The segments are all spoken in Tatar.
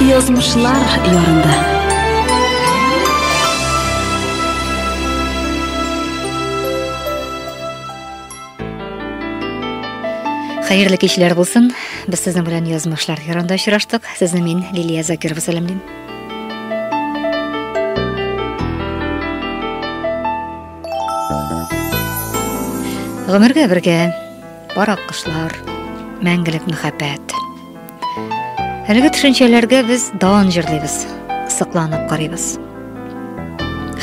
Язмышлар ярында. Хәерле кичләр булсын. Без сезнең белән язмышлар ярында очраштык. Сезне мин Лилия Закирова сәламлим. Гомергә бергә пар аккошлар, мәңгелек мәхәббәт. Әлеге төшенчәләргә без дан җырлыйбыз, сокланып карыйбыз.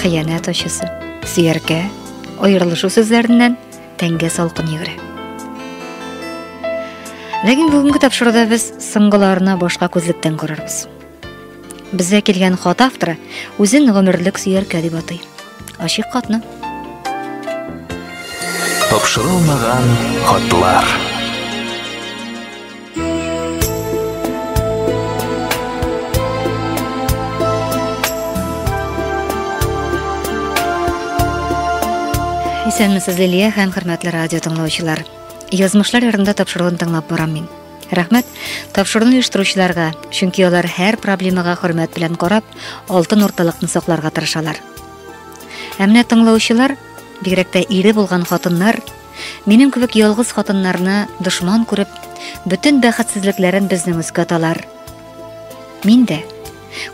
Хыянәт ачысы, сөяркә, аерылышу сүзләреннән тәнгә салкын йөгерә. Ләкин бүгенге тапшыруда без соңгыларына башка күзлектән карарбыз. Безгә килгән хат авторы үзен гомерлек сөяркә дип атый. Ачык хатны. Тапшырылмаган хатлар. Исәнмесез, Лилия һәм хөрмәтле радио тыңлаучылар. Язмышлар ярында тапшыруын тыңлап барам мин. Рәхмәт тапшыруны оештыручыларга, чөнки алар һәр проблемага хөрмәт белән карап, алтын урталыкны сакларга тырышалар. Ә менә тыңлаучылар, бигрәк тә ире булган хатыннар, минем кебек ялгыз хатыннарны дошман күреп, бөтен бәхетсезлекләрен безнең өскә аталар. Мин дә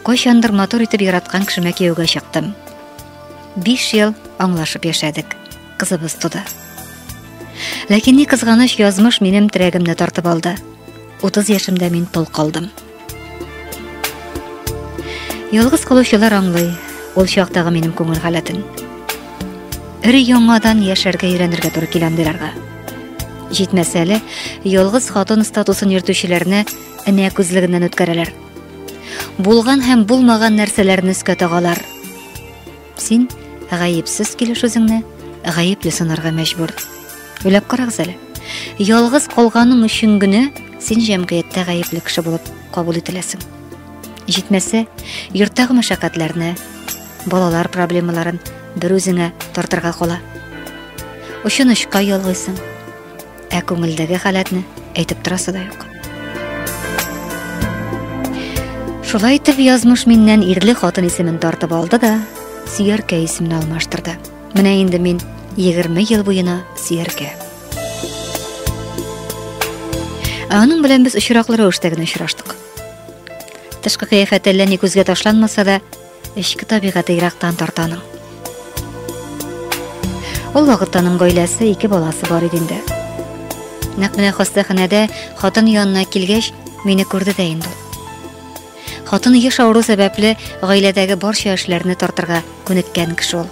кайчандыр матур итеп яраткан кешемә кияүгә чыктым. 5 ел аңлашып яшәдек. Кызыбыз туды. Ләкин ни кызганыч, язмыш минем терәгемне тартып алды. 30 яшемдә мин тол калдым. Ялгыз калучылар аңлый ул чактагы минем күңел халәтен. Өр яңадан яшәргә өйрәнергә туры килә андыйларга. Җитмәсә әле, ялгыз хатын статусын йөртүчеләрне энә күзлегеннән үткәрәләр. Булган һәм булмаган нәрсәләрне өскә тагалар. Син гаепсез килеш үзеңне гаепле санарга мәҗбүр. Уйлап карагыз әле. Ялгыз калганың өчен генә син җәмгыятьтә гаепле кеше булып кабул ителәсең. Җитмәсә, йорттагы мәшәкатьләрне, балалар проблемаларын бер үзеңә тартырга кала. Очын очка ялгыйсың. Ә күңелдәге халәтне әйтеп торасы да юк. Шулай итеп, язмыш миннән ирле хатын исемен тартып алды да, сөяркә исемен алмаштырды. Менә инде мин 20 ел буена сөяркә. Ә аның белән без очраклы рәвештә генә очраштык. Тышкы кыяфәте әллә ни күзгә ташланмаса да, Эчке табигате ерактан тарта аның. Ул вакытта аның гаиләсе, ике баласы бар иде инде. Нәкъ менә хастаханәдә хатын янына килгәч, мине күрде дә инде ул. Хатын еш авыру сәбәпле гаиләдәге барча эшләрне тартырга күнеккән кеше ул.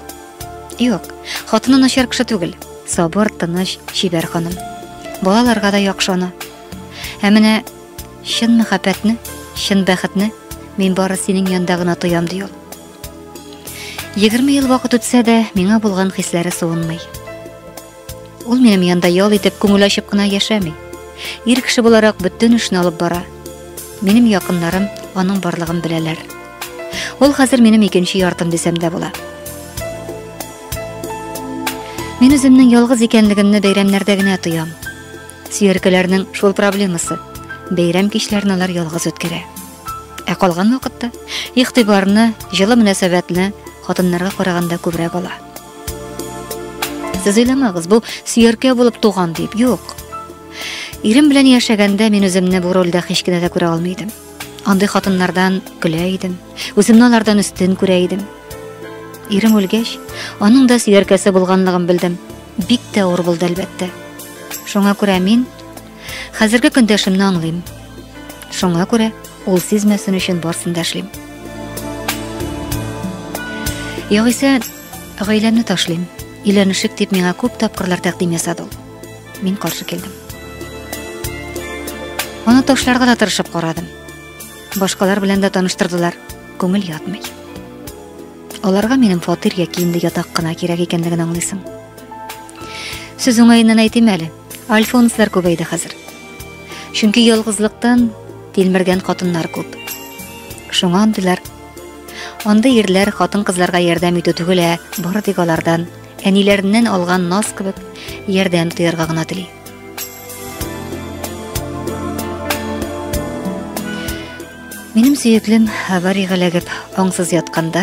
Юк, хатыны начар кеше түгел. Сабыр, тыныч, чибәр ханым. Балаларга да яхшы ана. Ә менә Чын мәхәббәтне, чын бәхетне мин бары синең янда гына тоям, ди ул. 20 ел вакыт үтсә дә, миңа булган хисләре суынмый. Ул минем янда ял итеп, күңел ачып кына яшәми. Ир кеше буларак бөтен эшне алып бара. Минем якыннарым аның барлыгын беләләр. Ул хәзер минем икенче яртым дисәм дә була. Мин үземнең ялгыз икәнлегемне бәйрәмнәрдә генә тоям. Сөяркәләрнең шул проблемасы. Бәйрәм кичләрен алар ялгыз үткәрә. Ә калган вакытта игътибарны, җылы мөнәсәбәтне хатыннарга караганда күбрәк ала. Сез уйламагыз, бу сөяркә булып туган дип. Юк. Ирем белән яшәгәндә мин үземне бу рольдә һич кенә дә күрә алмый идем. Андый хатыннардан көлә идем. Үземне алардан өстен күрә идем. Ирем үлгәч, аның да сөяркәсе булганлыгын белдем. Бик тә авыр булды, әлбәттә. Шуңа күрә мин хәзерге көндәшемне аңлыйм. Шуңа күрә ул сизмәсен өчен барсын да эшлим. Югыйсә, гаиләмне ташлыйм. Өйләнешик дип миңа күп тапкырлар тәкъдим ясады ул. Мин каршы килдем. Аны ташларга да тырышып карадым. Башкалар белән дә таныштырдылар. Күңел ятмый. Аларга минем фатир яки инде ятак кына кирәк икәнлеген аңлыйсың. Сүз уңаеннан әйтим әле, альфонслар күбәйде хәзер. Чөнки ялгызлыктан тилмергән хатыннар күп. Шуңа андыйлар. Андый ирләр хатын-кызларга ярдәм итү түгел, ә бары тик алардан, әниләреннән алган наз кебек ярдәм тоярга гына тели. Минем сөеклем авариягә эләгеп, аңсыз ятканда,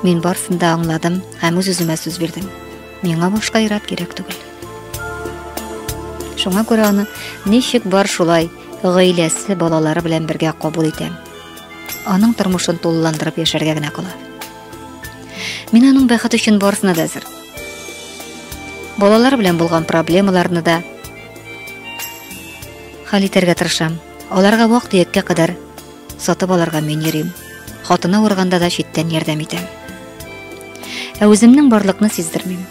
мин барсын да аңладым һәм үз-үземә сүз бирдем. Миңа башка ир-ат кирәк түгел. Шуңа күрә аны ничек бар шулай гаиләсе, балалары белән бергә кабул итәм. Аның тормышын тулыландырып яшәргә генә кала. Мин аның бәхете өчен барысына да әзер. Балалар белән булган проблемаларны да хәл итәргә тырышам. Аларга вак-төяккә кадәр сатып алырга мин йөрим. Хатыны авырганда да читтән ярдәм итәм. Ә үземнең барлыкны сиздермим.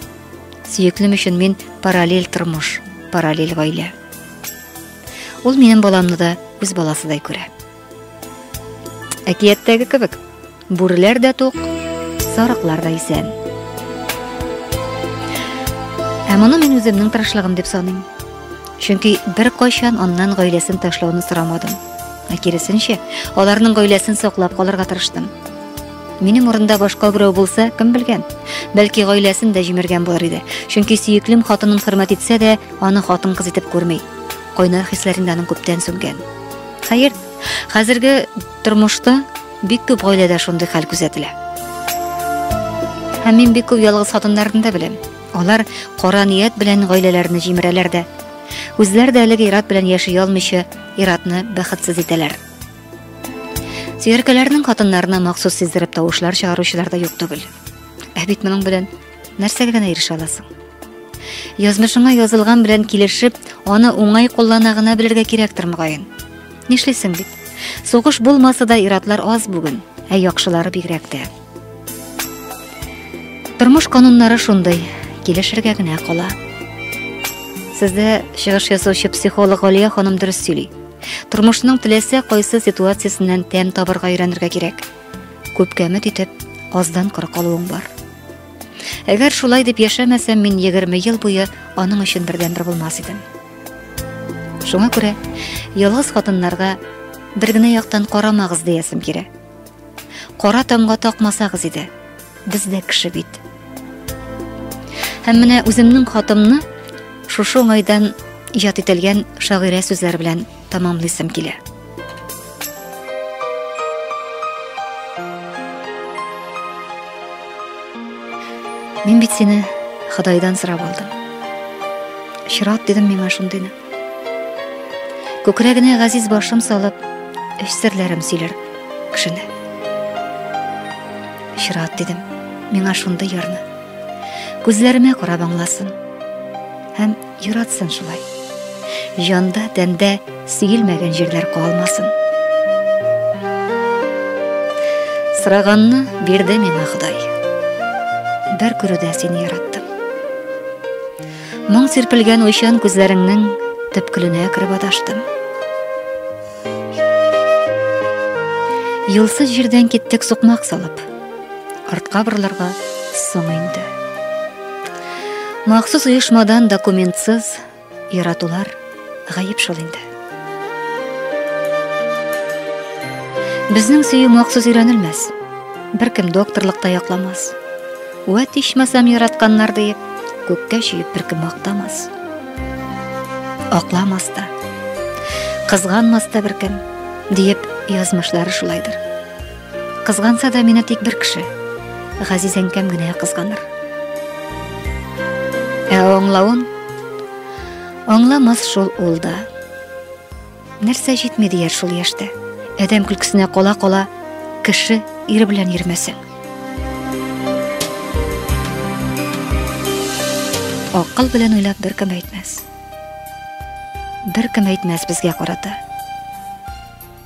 Сөеклем өчен мин параллель тормыш, параллель гаилә. Ул минем баламны да үз баласыдай күрә. Әкияттәге кебек, бүреләр дә тук, сарыклар да исән. Ә моны мин үземнең тырышлыгым дип саныйм. Чөнки бер кайчан аннан гаиләсен ташлауны сорамадым. Ә киресенчә, аларның гаиләсен саклап калырга тырыштым. Минем урында башка берәү булса, кем белгән? Бәлки гаиләсен дә җимергән булыр иде. Чөнки сөеклем хатынын хөрмәт итсә дә, аны хатын-кыз итеп күрми. Кайнар хисләр инде аның күптән сүнгән. Хәер, хәзерге тормышта бик күп гаиләдә шундый хәл күзәтелә. Һәм мин бик күп ялгыз хатыннарны да беләм. Алар кара ният белән гаиләләрне җимерәләр дә. Үзләре дә әлеге ир-ат белән яши алмыйча, ир-атны бәхетсез итәләр. Сөяркәләрнең хатыннарына махсус сиздереп тавышлар чыгаручылар да юк түгел. Ә бит моның белән нәрсәгә генә ирешә аласың? Язмышыңа язылган белән килешеп, аны уңай куллана гына белергә кирәктер мөгаен. Нишлисең бит? Сугыш булмаса да иратлар аз бүген, ә яхшылары бигрәк тә. Тормыш кануннары шундый, килешергә генә кала. Сездә чыгыш ясаучы психолог Галия ханым дөрес сөйли. Тормышның теләсә кайсы ситуациясеннән тәм табырга өйрәнергә кирәк. Күпкә өмет итеп, аздан коры калуың бар. Әгәр шулай дип яшәмәсәм, мин 20 ел буе аның өчен бердәнбер булмас идем. Шуңа күрә ялгыз хатыннарга бер генә яктан карамагыз диясем килә. Кара тамга такмасагыз иде. Без дә кеше бит. Һәм менә үземнең хатымны шушы уңайдан иҗат ителгән шагыйрә сүзләре белән тәмамлыйсым килә. Мин бит сине Ходайдан сорап алдым. Чират дидем миңа шундыйны. Күкрәгенә газиз башым салып, эч серләрем сөйләр кешене. Чират дидем, миңа шундый ярны. Күзләремә карап аңласын. Һәм яратсын шулай. Җанда, тәндә сөелмәгән җирләр калмасын. Сораганны бирде миңа Ходай. Бер күрүдә сине яраттым. Моң сирпелгән уйчан күзләреңнең төпкеленә кереп адаштым. Юлсыз җирдән киттек сукмак салып. Артка борылырга соң инде. Махсус оешмадан документсыз яратулар гаеп шул инде. Безнең сөю махсус өйрәнелмәс. Беркем докторлыкта якламас. Вәт ичмасам яратканнар диеп, күккә чөеп беркем мактамас. Акламас та, кызганмас та беркем, диеп язмышлары шулайдыр. Кызганса да мине тик бер кеше, газиз әнкәм генә кызганыр. Ә аңлавын аңламас шул ул да. Нәрсә җитми дияр шул яшьтә. Адәм көлкесенә кала-кала кеше ир белән йөрмәсәң. Акыл белән уйлап беркем әйтмәс. Беркем әйтмәс безгә карата.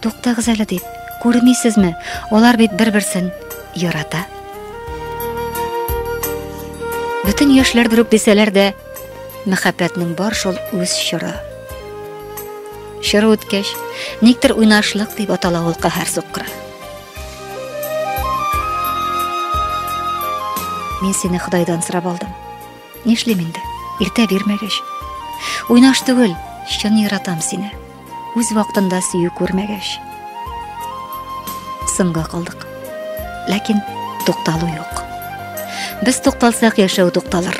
Туктагыз әле дип, күрмисезме? Алар бит бер-берсен ярата. Бөтен яшьләр бер үк дисәләр дә, мәхәббәтнең бар шул үз чоры. Чоры үткәч, никтер уйнашлык дип атала ул каһәр суккыры. Мин сине Ходайдан сорап алдым. Нишлим инде? Иртә бирмәгәч. Уйнаш түгел, чын яратам сине. Үз вакытында сөю күрмәгәч. Соңга калдык. Ләкин тукталу юк. Без тукталсак, яшәү тукталыр.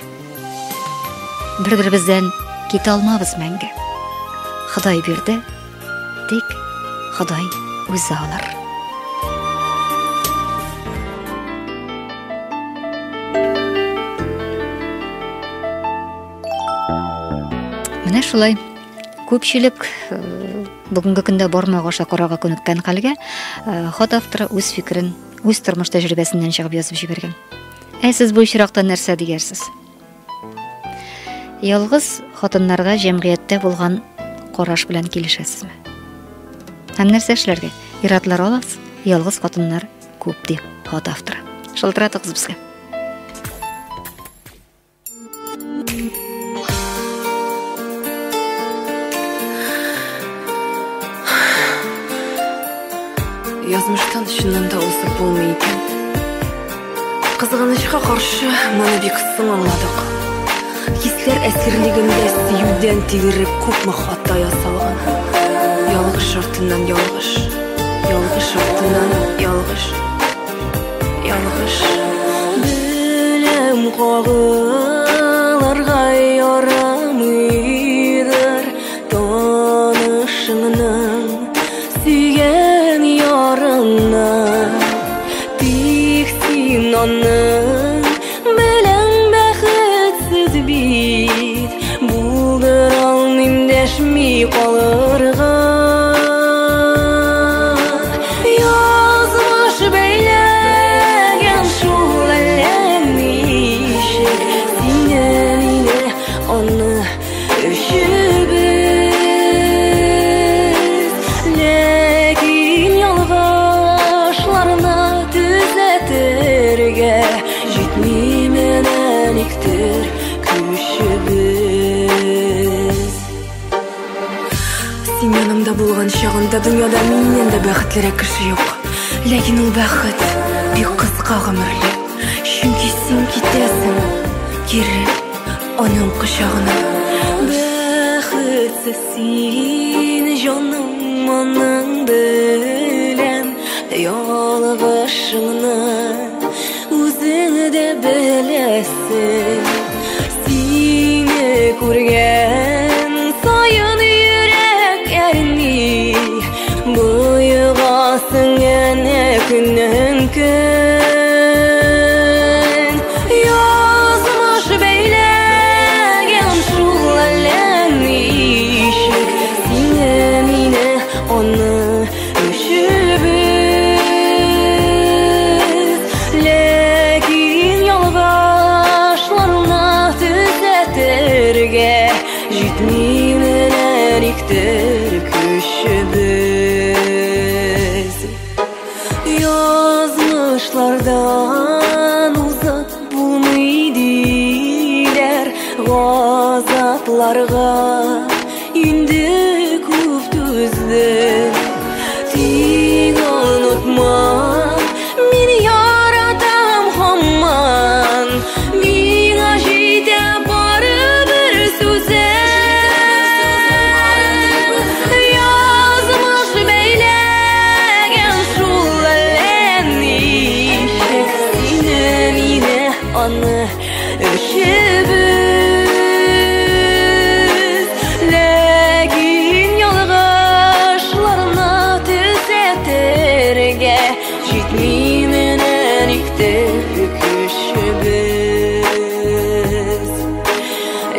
Бер-беребездән китә алмабыз мәңге. Ходай бирде, тик Ходай үзе алыр. Менә шулай. Күпчелек э, бүгенге көндә бармак аша карарга күнеккән хәлгә э, хат авторы үз фикерен, үз тормыш тәҗрибәсеннән чыгып язып җибәргән. Ә сез бу очракта нәрсә диярсез? Ялгыз хатыннарга җәмгыятьтә булган караш белән килешәсезме? Һәм нәрсә эшләргә? Иратлар аз, ялгыз хатыннар күп, ди хат авторы. Шылтыратыгыз безгә. Язмыштан чыннан да узып булмый икән. Кызганычка каршы, моны бик соң аңладык. Хисләр әсирлегендә сөюдән тилереп күпме хата ясалган. Ялгыш артыннан ялгыш, ялгыш артыннан ялгыш, ялгыш. Беләм кагылырга ярамыйдыр танышыңның сөйгән ярыңны. Тик син аның белән бәхетсез бит, булдыра алмыйм дәшми калырга. Язмыш бәйләгән шул әллә ничек сине, мине, аны өчебез. Ләкин ялгышларны төзәтергә җитми менә никтер көчебез. Син янымда булган чагында дөньяда миннән дә бәхетлерәк кеше юк. Ләкин ул бәхет бик кыска гомерле. Чөнки син китәсең кире аның кочагына. Бәхетсез син, җаным, аның белән ялгышыңны үзең дә беләсең. Сине күргән саен йөрәк әрни, боегасың әнә көннән көн. Язмыш бәйләгән шул әллә ничек сине, мине, аны өчебез. Ләкин ялгышларны төзәтергә җитми менә никтер көчебез. Язмышлардан узып булмый диләр, газапларга инде күп түздем. Тик онытма, мин яратам һаман, миңа җитә бары бер сүзең. Язмыш бәйләгән шул әллә ничек сине, мине, аны өчебез. Ләкин ялгышларны төзәтергә җитми менә никтер көчебез.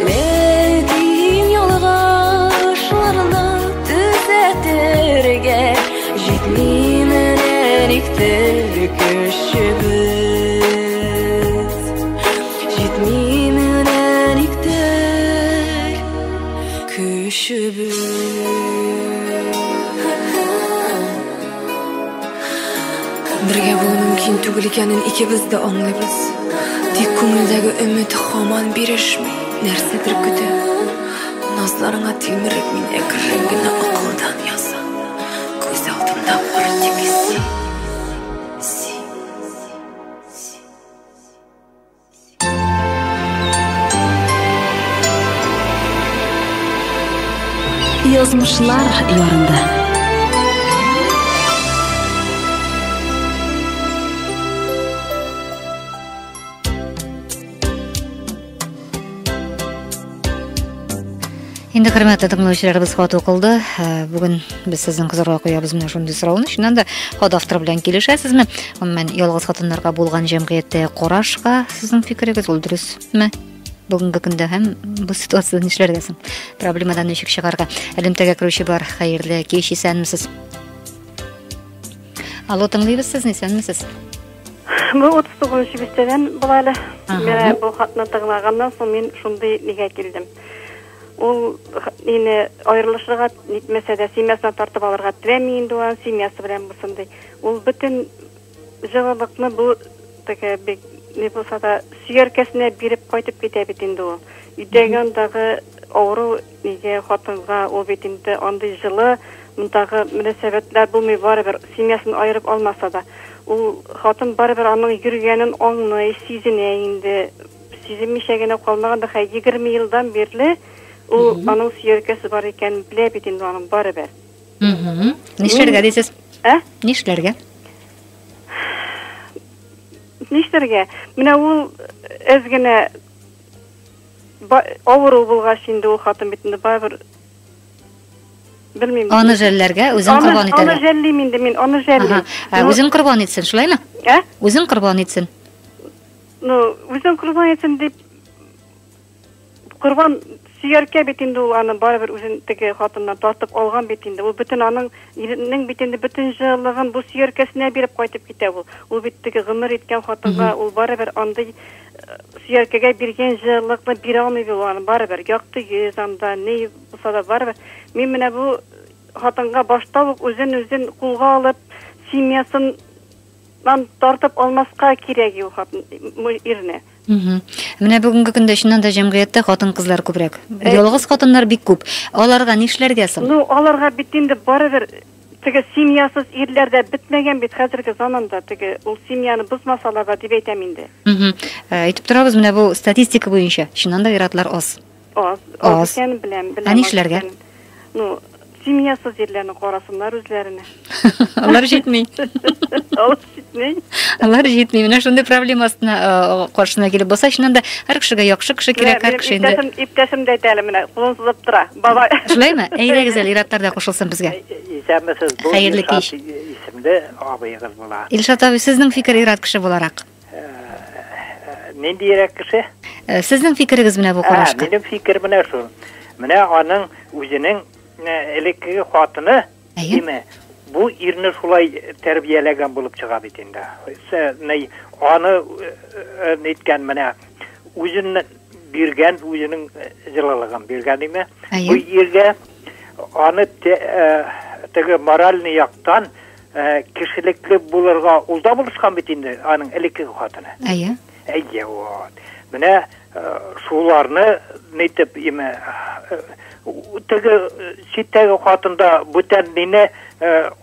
Ләкин ялгышларны төзәтергә җитми менә никтер көчебез. Җитми менә никтер көчебез. Бергә булу мөмкин түгел икәнен икебез дә аңлыйбыз. Тик күңелдәге өмет һаман бирешми, нәрсәдер көтә. Назларыңа тилмереп мин әкрен генә акылдан язам. Күз алдымда бары тик син, син, син. Язмышлар ярында. Инде хөрмәтле тыңлаучыларыбыз хат укылды. Бүген без сезнең хозурга куябыз менә шундый сорауны. Чыннан да хат авторы белән килешәсезме? Гомумән, ялгыз хатыннарга булган җәмгыятьтә карашка сезнең фикерегез ул дөресме? Бүгенге көндә һәм бу ситуацияда нишләргә соң? Проблемадан ничек чыгарга? Элемтәгә керүче бар. Хәерле кич, исәнмесез. Алло, тыңлыйбыз сезне, исәнмесез. Бу 39 бистәдән була әле. Менә бу хатны тыңлаганнан соң мин шундый нигә килдем. Ул мине аерылышырга нитмәсә дә, семьясына тартып алырга теләми инде ул, семьясы белән булсын ди. Ул бөтен җылылыкны бу теге бик ни булса да сөяркәсенә биреп кайтып китә бит инде ул. Өйдәге андагы авыру нигә хатынга ул бит инде андый җылы мондагы мөнәсәбәтләр булмый барыбер, семьясын аерып алмаса да. Ул хатын барыбер аның йөргәнен аңлый, сизенә инде. Сизенмичә генә калмагандыр, хәй, 20 елдан бирле ул аның сөяркәсе бар икәнен белә бит инде аның барыбер. Нишләргә дисез? Ә? Нишләргә? Нишләргә? Менә ул әз генә авыру булгач инде ул хатын бит инде барыбер белмим. Аны жәлләргә, үзен корбан итәргә. Аны жәллим инде мин, аны жәллим. Үзен корбан итсен, шулаймы? Ә? Үзен корбан итсен. Ну, үзен корбан итсен дип корбан сөяркә бит инде ул аны барыбер үзен теге хатыннан тартып алган бит инде. Ул бөтен аның иренең бит инде бөтен җылылыгын бу сөяркәсенә биреп кайтып китә ул. Ул бит теге гомер иткән хатынга ул барыбер андый сөяркәгә биргән җылылыкны бирә алмый бит ул аны барыбер. Якты йөз анда, ни булса да барыбер. Мин менә бу хатынга башта ук үзен-үзен кулга алып, семьясын Нан тартып алмаска кирәк ул хатын, ирне. Менә бүгенге көндә чыннан да җәмгыятьтә хатын-кызлар күбрәк. Ялгыз хатыннар бик күп. Аларга нишләргә соң? Ну, аларга бит инде барыбер теге семьясыз ирләр дә бетмәгән бит хәзерге заманда. Теге ул семьяны бозмасалар да дип әйтәм инде. Әйтеп торабыз, менә бу статистика буенча чыннан да ир-атлар аз. Аз, аз икәнен беләм, беләм. Ә нишләргә? Ну, семьясыз ирләрне карасыннар үзләренә. Алар җитми. Алар җитми. Алар җитми. Менә шундый проблема астына э, каршына килеп баса. Чыннан да һәр кешегә яхшы кеше кирәк, һәр кеше инде. Иптәшем дә әйтә әле менә, кулын сузып тора. Бабай. Шулаймы? Әйдәгез әле, ир-атлар да кушылсын безгә. Исәнмесез, бу Хәерле кич. Исемле абыегыз була. Илшат абый, сезнең фикер ир-ат кеше буларак. Ниндиерәк кеше? Сезнең фикерегез менә бу карашка. Минем фикер менә шул. Менә аның үзенең элеккеге хатыны, димә, бу ирне шулай тәрбияләгән булып чыга бит инде. Аны ниткән менә үзен биргән, үзенең җылылыгын биргән име. Бу иргә аны теге моральный яктан кешелекле булырга ул да булышкан бит инде аның элеккеге хатыны. Әйе. Әйе, вот. Менә шуларны нитеп име теге читтәге хатында бүтән мине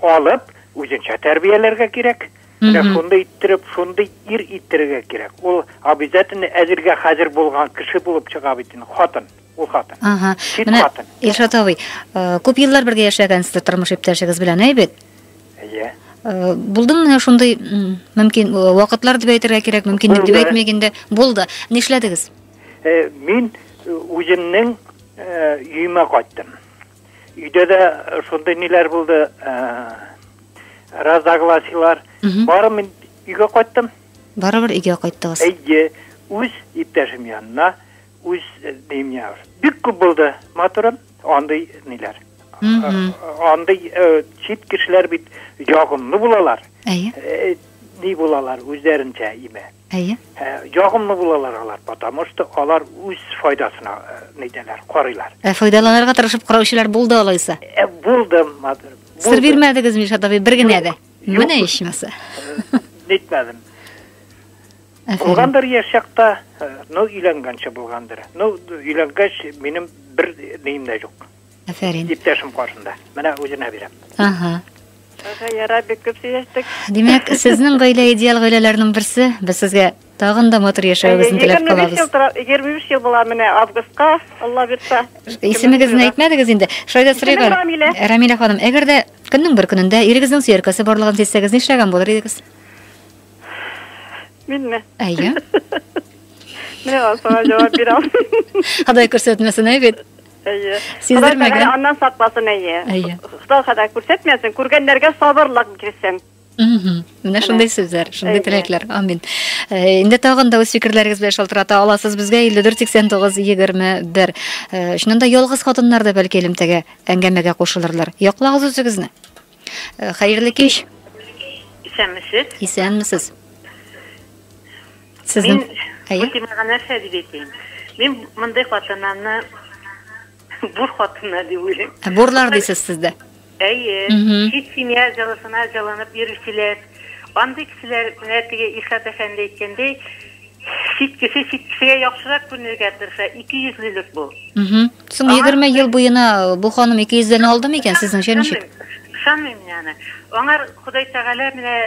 алып үзенчә тәрбияләргә кирәк. Менә шундый иттереп, шундый ир иттерергә кирәк. Ул обязательно әзергә хәзер булган кеше булып чыга бит инде хатын. Ул хатын. Ага. Менә Илшат абый, күп еллар бергә яшәгәнсез тормыш иптәшегез белән, әй бит? Әйе. Булдымы менә шундый мөмкин вакытлар дип әйтергә кирәк, мөмкинлек дип әйтмик инде. Булды. Нишләдегез? Мин үземнең өемә кайттым. Өйдә дә шундый ниләр булды, разногласиялар. Бары мин өйгә кайттым. Барыбер өйгә кайттыгыз. Әйе, үз иптәшем янына. Үз димня. Бик күп булды матурым, андый ниләр. Андый чит кешеләр бит ягымлы булалар. Әйе. Ни булалар үзләренчә име. Әйе. Ягымлы булалар алар, потому что алар үз файдасына нитәләр, карыйлар. Ә файдаланырга тырышып караучылар булды алайса? Булды, матур. Сер бирмәдегез, Мишат абый, бер генә дә. Менә ичмаса. Нитмәдем. Булгандыр яшь чакта, ну, өйләнгәнче булгандыр. Ну, өйләнгәч, минем бер нием дә юк. Афәрин. Иптәшем каршында. Менә үзенә бирәм. Ага. Ага, ярар, бик күп сөйләштек. Димәк, сезнең гаилә идеаль гаиләләрнең берсе. Без сезгә тагын да матур яшәвегезне теләп калабыз. 25 ел була менә августка, Алла бирса. Исемегезне әйтмәдегез инде. Шулай да сорыйк әле. Рамилә. Рамилә ханым, әгәр дә көннең бер көнендә ирегезнең сөяркәсе барлыгын сизсәгез, нишләгән булыр идегез? Минме? Әйе. Менә аңа җавап бирә алмыйм. Ходай күрсәтмәсен, әй бит. Әйе. Сиздермәгән. Аннан сакласын, әйе. Әйе. Ходай күрсәтмәсен, күргәннәргә сабырлык бирсен. Менә шундый сүзләр, шундый теләкләр. Амин. Э, инде тагын да үз фикерләрегез белән шалтырата аласыз безгә 54 89 21. Чыннан да ялгыз хатыннар да бәлки элемтәгә, әңгәмәгә кушылырлар. Яклагыз үзегезне. Э, хәерле кич. Исәнмесез. Исәнмесез. Сезнең Мин бу темага нәрсә дип әйтим? Мин мондый хатыннарны бур хатыннар дип уйлыйм. Ә бурлар дисез сез дә? Әйе. Чит семья җылысына җылынып йөрүчеләр. Андый кешеләр, менә теге Илшат әфәнде әйткәндәй, чит кеше чит кешегә яхшырак күренергә тырыша. Икейөзлелек бу. Соң 20 ел буена бу ханым икейөзләнә алды микән, сезнеңчә ничек? Ышанмыйм мин аны. Аңар Ходай Тәгалә менә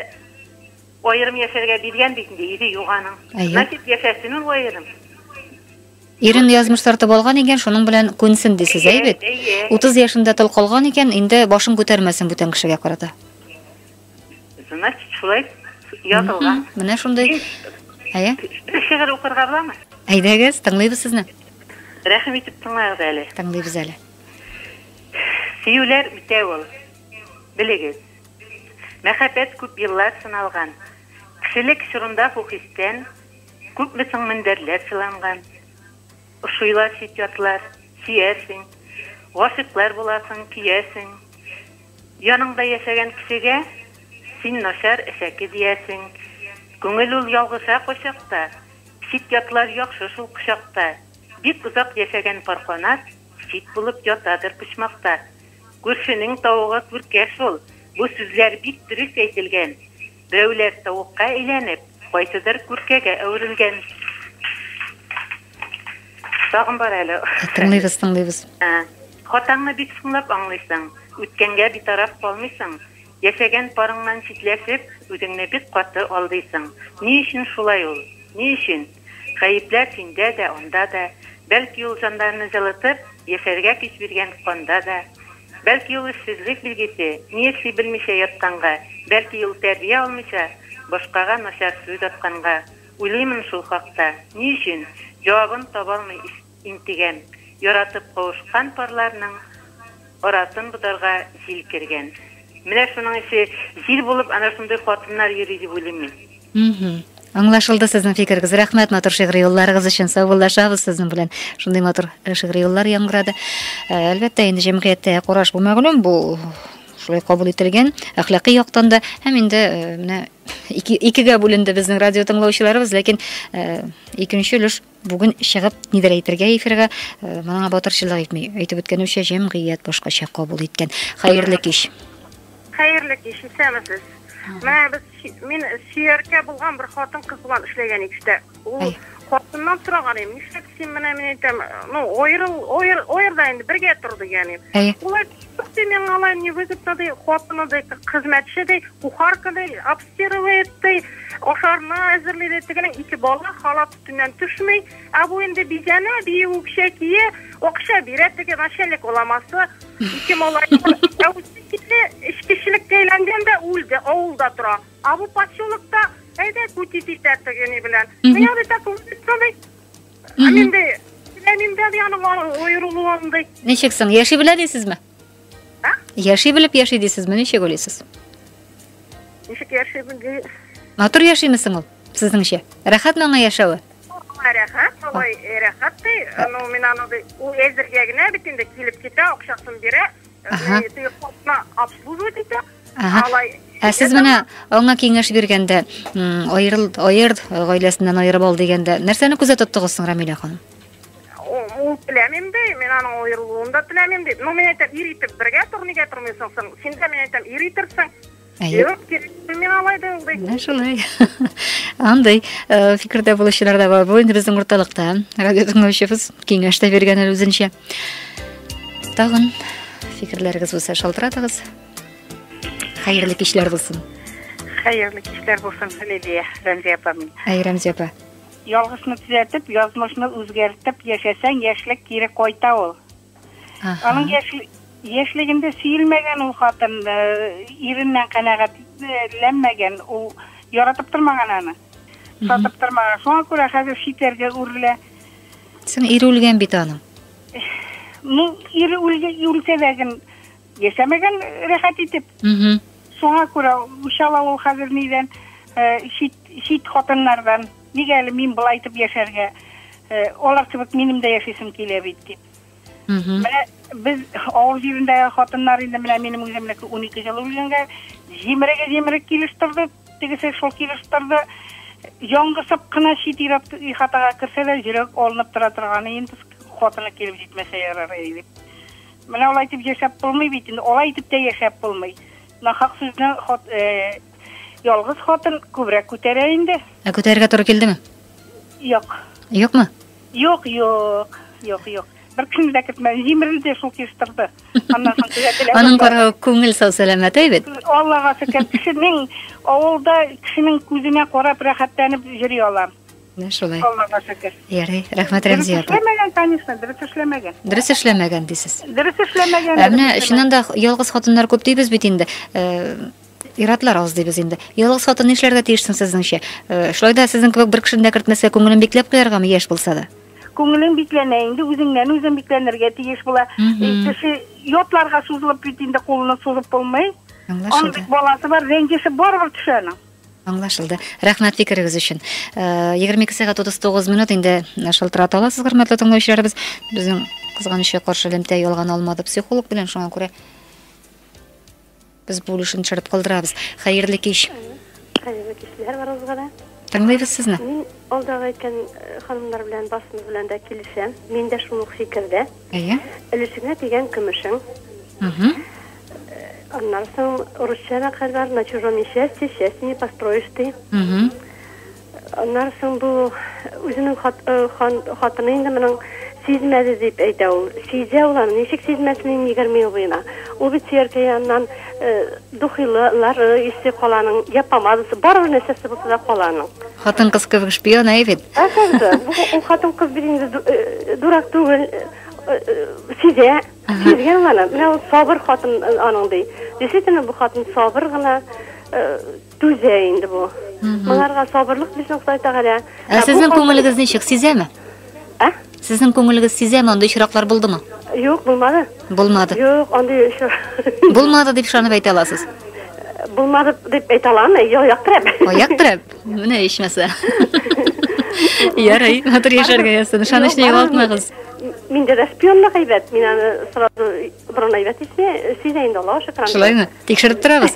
аерым яшәргә биргән бит инде, ире юк аның. Значит, яшәсен ул аерым. Ирен язмыш тартып алган икән, шуның белән күнсен дисез, әй бит? 30 яшендә тол калган икән, инде башын күтәрмәсен бүтән кешегә карата. Значит, шулай язылган. Менә шундый. Әйе. Бер шигырь укырга буламы? Әйдәгез, тыңлыйбыз сезне. Рәхим итеп тыңлагыз әле. Тыңлыйбыз әле. Сөюләр үтә ул. Белегез. Мәхәббәт күп еллар сыналган. Кешелек чорында бу хистән Күпме соң мендәрләр чыланган. Ошыйлар чит-ятлар, сөярсең. Гашыйклар буласың, көясең. Яныңда яшәгән кешегә Син начар, әшәке диярсең. Күңел ул ялгыша кайчакта, Чит-ятлар яхшы шул кочакта. Бик озак яшәгән пар канат Чит булып ятадыр почмакта. Күршенең тавыгы күркә шул, Бу сүзләр бик дөрес әйтелгән. Берәүләр тавыкка әйләнеп, кайсыдыр күркәгә әверелгән. Тагын бар әле. Тыңлыйбыз, тыңлыйбыз. Хатаңны бик соңлап аңлыйсың, үткәнгә битараф калмыйсың. Яшәгән парыңнан читләшеп, үзеңне бик каты алдыйсың. Ни өчен шулай ул? Ни өчен? Гаепләр синдә дә, анда да. Бәлки ул җаннарны җылытып, яшәргә көч биргән канда да. Бәлки ул эшсезлек билгесе, ни эшли белмичә ятканга, бәлки ул тәрбия алмыйча, башкага начар сүз атканга. Уйлыймын шул хакта. Ни өчен? Җавабын табалмый интегәм. Яратып кавышкан парларның арасын бозарга җил кергән. Менә шуның ише җил булып ана шундый хатыннар йөри дип уйлыйм мин. Аңлашылды сезнең фикерегез. Рәхмәт матур шигъри юлларыгыз өчен. Саубуллашабыз сезнең белән. Шундый матур э, шигъри юллар яңгырады. Э, әлбәттә, инде җәмгыятьтә караш бу мәгълүм, бу шулай кабул ителгән әхлакый яктан да һәм инде э, менә ике, икегә бүленде безнең радио тыңлаучыларыбыз, ләкин икенче өлеш бүген чыгып нидер әйтергә эфирга моңа батырчылык итми. Әйтеп үткәнемчә, җәмгыять башкача кабул иткән. Хәерле кич. Хәерле кич, исәнмесез. Менә без Мин сөяркә булган бер хатын-кыз белән эшләгән икестә. Ул хатыннан сораган идем, нишләп син менә мин әйтәм, ну, аерыл, аер, аер да инде бергә тор дигән идем. Әйе. Ул әйтте, юк ди, миңа алай не выгодно ди, хатыны ди, хезмәтче ди, кухарка ди, обстирывает ди, ашарны әзерли ди, тегенең ике бала, халат өстеннән төшми, ә бу инде бизәнә, бию үкчә кия, акча бирә теге начальник оламасы, ике малай бар. Ә үзе килде, эчкечелеккә әйләнгән дә үлде, авылда тора. Ә бу поселокта әйдә кутить итә теге ни белән. Миңа бит так үлде ди. Ә мин ди, теләмим дә ди аның аерылуын ди. Ничек соң, яши белә дисезме? А? Яши белеп яши дисезме, ничек уйлыйсыз? Ничек яши белде? Матур яшиме соң ул, сезнеңчә? Рәхәтме аңа яшәве? Алай рәхәт, алай рәхәт ди. Ну, мин аны ди, ул әзергә генә бит инде килеп китә, акчасын бирә. Ага. Теге хатына обслуживать итә. Ага. Алай. Ә сез менә аңа киңәш биргәндә, аерыл, аер, гаиләсеннән аерып ал дигәндә, нәрсәне күздә тоттыгыз соң, Рамилә ханым? Ул теләмим ди, мин аның аерылуын да теләмим ди. Ну, мин әйтәм, ир итеп бергә тор, нигә тормыйсың соң? Син дә, мин әйтәм, ир итерсең. Әйе. Юк, кирәкми миңа алай ди ул ди. Менә шулай. Андый э, фикердә булучылар да бар. Бу инде безнең урталыкта. Радио тыңлаучыбыз киңәш тә биргән әле үзенчә. Тагын фикерләрегез булса шалтыратыгыз. Хәерле кичләр булсын. Хәерле кичләр булсын, Лилия, Рәмзия апа мин. Әй, Рәмзия апа. Ялгышны төзәтеп, язмышны үзгәртеп яшәсәң, яшьлек кире кайта ул. Аның яшьлегендә сөелмәгән ул хатын, э, иреннән канәгатьләнмәгән, ул яратып тормаган аны. Сатып тормаган. Шуңа күрә хәзер читләргә үрелә. Соң ире үлгән бит аның. Ну, ире үлгән, үлсә дә яшәмәгән рәхәт итеп. Шуңа күрә үч ала ул хәзер нидән, чит, чит хатыннардан. Нигә әле мин болай итеп яшәргә? Алар кебек минем дә яшисем килә бит дип. Менә без авыл җирендәге хатыннар инде менә минем үземнеке 12 ел үлгәнгә җимереге җимерек килеш торды, тегесе шул килеш торды. Яңгысып кына чит ир ихатага керсә дә йөрәк алынып тора торганы инде хатыны килеп җитмәсә ярар иде дип. Менә алай итеп яшәп булмый бит инде, алай итеп тә яшәп булмый. Нахак сүзне хат, э, ялгыз хатын күбрәк күтәрә инде. Ә күтәрергә туры килдеме? Юк. Юкмы? Юк, юк, юк, юк. Бер кешене дә кертмәде. Җимерелде, шул килеш торды. Аннан соң төзәтелә. Аның каравы күңел сау сәламәт әйбәт. Аллага шөкер, кешенең авылда кешенең күзенә карап рәхәтләнеп йөри алам. Менә шулай. Аллага шөкер. Ярый, рәхмәт Рәмзия апа. Дөрес эшләмәгән, конечно, дөрес эшләмәгән. Дөрес эшләмәгән дисез. Дөрес эшләмәгән. Ә менә чыннан да ялгыз хатыннар күп дибез бит инде. Э, ир-атлар аз дибез инде. Ялгыз хатын нишләргә тиеш соң сезнеңчә? Э, шулай да сезнең кебек бер кешене дә кертмәскә күңелен бикләп куяргамы, яшь булса да? Күңелең бикләнә инде, үзеңнән үзең бикләнергә тиеш була. Э, кеше йотларга сузылып бит инде кулны сузып булмый. Аның бит баласы бар, рәнҗеше барыбер төшә аның. Аңлашылды. Рәхмәт фикерегез өчен. 22 э, сәгать 39 минут инде шылтырата аласыз, хөрмәтле тыңлаучыларыбыз. Безнең кызганычка каршы элемтә ялган алмады психолог белән, шуңа күрә без бу өлешен төшереп калдырабыз. Хәерле кич. Хәерле кичләр барыгызга да. Тыңлыйбыз сезне. Мин алдагы әйткән э, ханымнар белән барсымыз белән дә килешәм. Мин дә шул ук фикердә. Әйе. Өлешеңә тигән көмешең. Угу. Аннан соң русча мәкаль бар, на чужом несчастье счастье не построишь ты. Угу. Аннан соң бу үзенең хат, э, хан, хатыны инде моның сизмәде дип әйтә ул. Сизә ул аны, ничек сизмәсен инде 20 ел буена. Ул бит сөяркә яныннан э, духилар э, исе каланың, я помадасы, барыбер нәрсәсе булса да каланың. Хатын-кыз кебек шпион, әй бит. Ә как Бу ул хатын-кыз бит инде э, дурак түгел, э, э, сизә. Сизгән аны. Менә ул сабыр хатын аның ди. Действительно, бу хатын сабыр гына түзә инде бу. Моңарга сабырлык бирсен Ходай Тәгалә. Ә сезнең күңелегез ничек, сизәме? Ә? Сезнең күңелегез сизәме, андый очраклар булдымы? Юк, булмады. Булмады. Юк, андый очрак. Булмады дип ышанып әйтә аласыз. Булмады дип әйтә алам, аяк терәп. Аяк терәп? Менә ичмаса. Ярый, матур яшәргә язсын. Ышанычны югалтмагыз. Миндә дә шпионлык әйбәт. Мин аны сразу борын әйбәт исә, сизә инде, Аллага шөкер. Шулаймы? Тикшереп торабыз.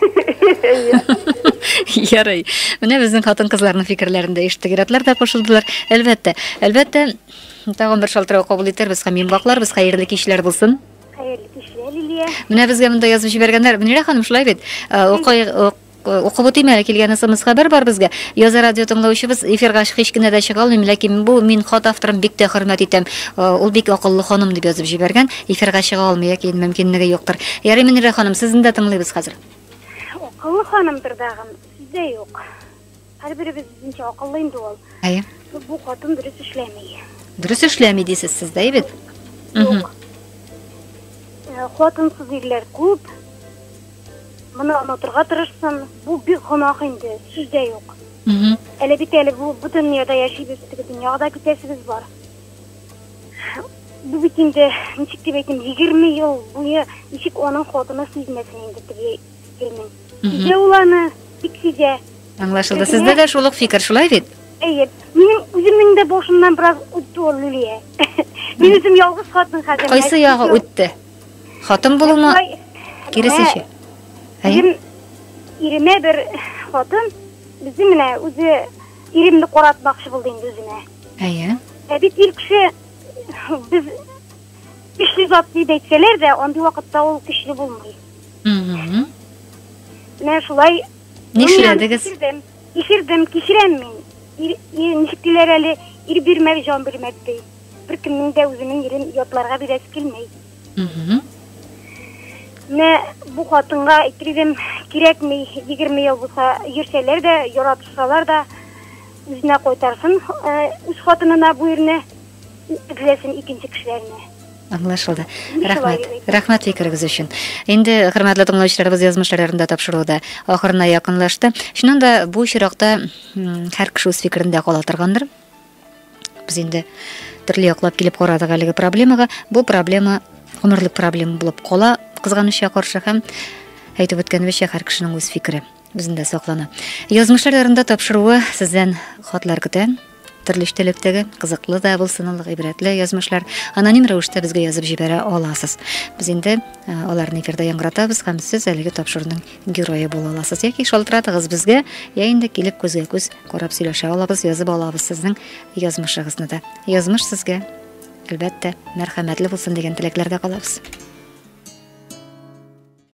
Ярый. Менә безнең хатын-кызларның фикерләрен дә ишеттек. Ир-атлар да кушылдылар. Әлбәттә, әлбәттә, тагын бер шалтырау кабул итәрбез һәм йомгакларбыз. Хәерле кичләр булсын. Хәерле кичләр, Лилия. Менә безгә монда язып җибәргәннәр. Мөнирә ханым, шулай бит? Э, укый Укып үтим әле, килгән смс хәбәр бар безгә. Яза радио тыңлаучыбыз, эфирга һич кенә дә чыга алмыйм, ләкин бу мин хат авторын бик тә хөрмәт итәм. Э, ул бик акыллы ханым дип язып җибәргән. Эфирга чыга алмый яки мөмкинлеге юктыр. Ярый, Мөнирә ханым, сезне дә тыңлыйбыз хәзер. Акыллы ханымдыр дагын, сүз дә юк. Һәрберебез үзенчә акыллы инде ул. Әйе. Бу хатын дөрес эшләми. Дөрес эшләми дисез сез дә, бит? Юк. Э, хатынсыз ирләр күп. Моны онытырга тырышсын. Бу бик гөнаһ инде, сүз дә юк. Әле бит әле бу бу дөньяда яшибез, теге дөньяга да китәсебез бар. Бу бит инде, ничек дип әйтим, 20 ел буе ничек аның хатыны сизмәсен инде теге ирнең. Сизә ул аны, бик сизә. Аңлашылды. Сездә дә шул ук фикер, шулай бит? Әйе. Минем үземнең дә башымнан бераз үтте ул, Лилия. Мин үзем ялгыз хатын хәзер. Кайсы ягы үтте? Хатын булумы? Киресенчә. Ирем иремә бер хатын үзе менә үзе иремне каратмакчы булды инде үзенә. Әйе. Ә бит ир кеше без көчле зат дип әйтсәләр дә, андый вакытта ул көчле булмый. Менә шулай. Нишләдегез? Кичердем, кичердем, кичерәм мин. Ир, ничек диләр әле, ир бирмәк, җан бирмәк ди. Беркемнең дә үзенең ирен ятларга бирәсе килми. Менә бу хатынга әйтер идем, кирәкми, 20 ел булса йөрсәләр дә, яратышсалар да, үзенә кайтарсын, э, үз хатынына бу ирне, эзләсен икенче кешеләрне. Аңлашылды. Рәхмәт. Рәхмәт фикерегез өчен. Инде хөрмәтле тыңлаучыларыбыз язмышлар ярында тапшыруда ахырына якынлашты. Чыннан да бу очракта һәр кеше үз фикерендә кала торгандыр. Без инде төрле яклап килеп карадык әлеге проблемага. Бу проблема гомерлек проблема булып кала, кызганычка каршы һәм Әйтеп үткәнебезчә, һәр кешенең үз фикере үзендә саклана. Язмышлар ярында тапшыруы сездән хатлар көтә. Төрле эчтәлектәге, кызыклы да булсын ул, гыйбрәтле язмышлар аноним рәвештә безгә язып җибәрә аласыз. Без инде э, аларны эфирда яңгыратабыз һәм сез әлеге тапшыруның герое була аласыз. Яки шалтыратыгыз безгә, я инде килеп күзгә күз карап сөйләшә алабыз, язып алабыз сезнең язмышыгызны да. Язмыш сезгә, әлбәттә, мәрхәмәтле булсын дигән теләкләрдә калабыз.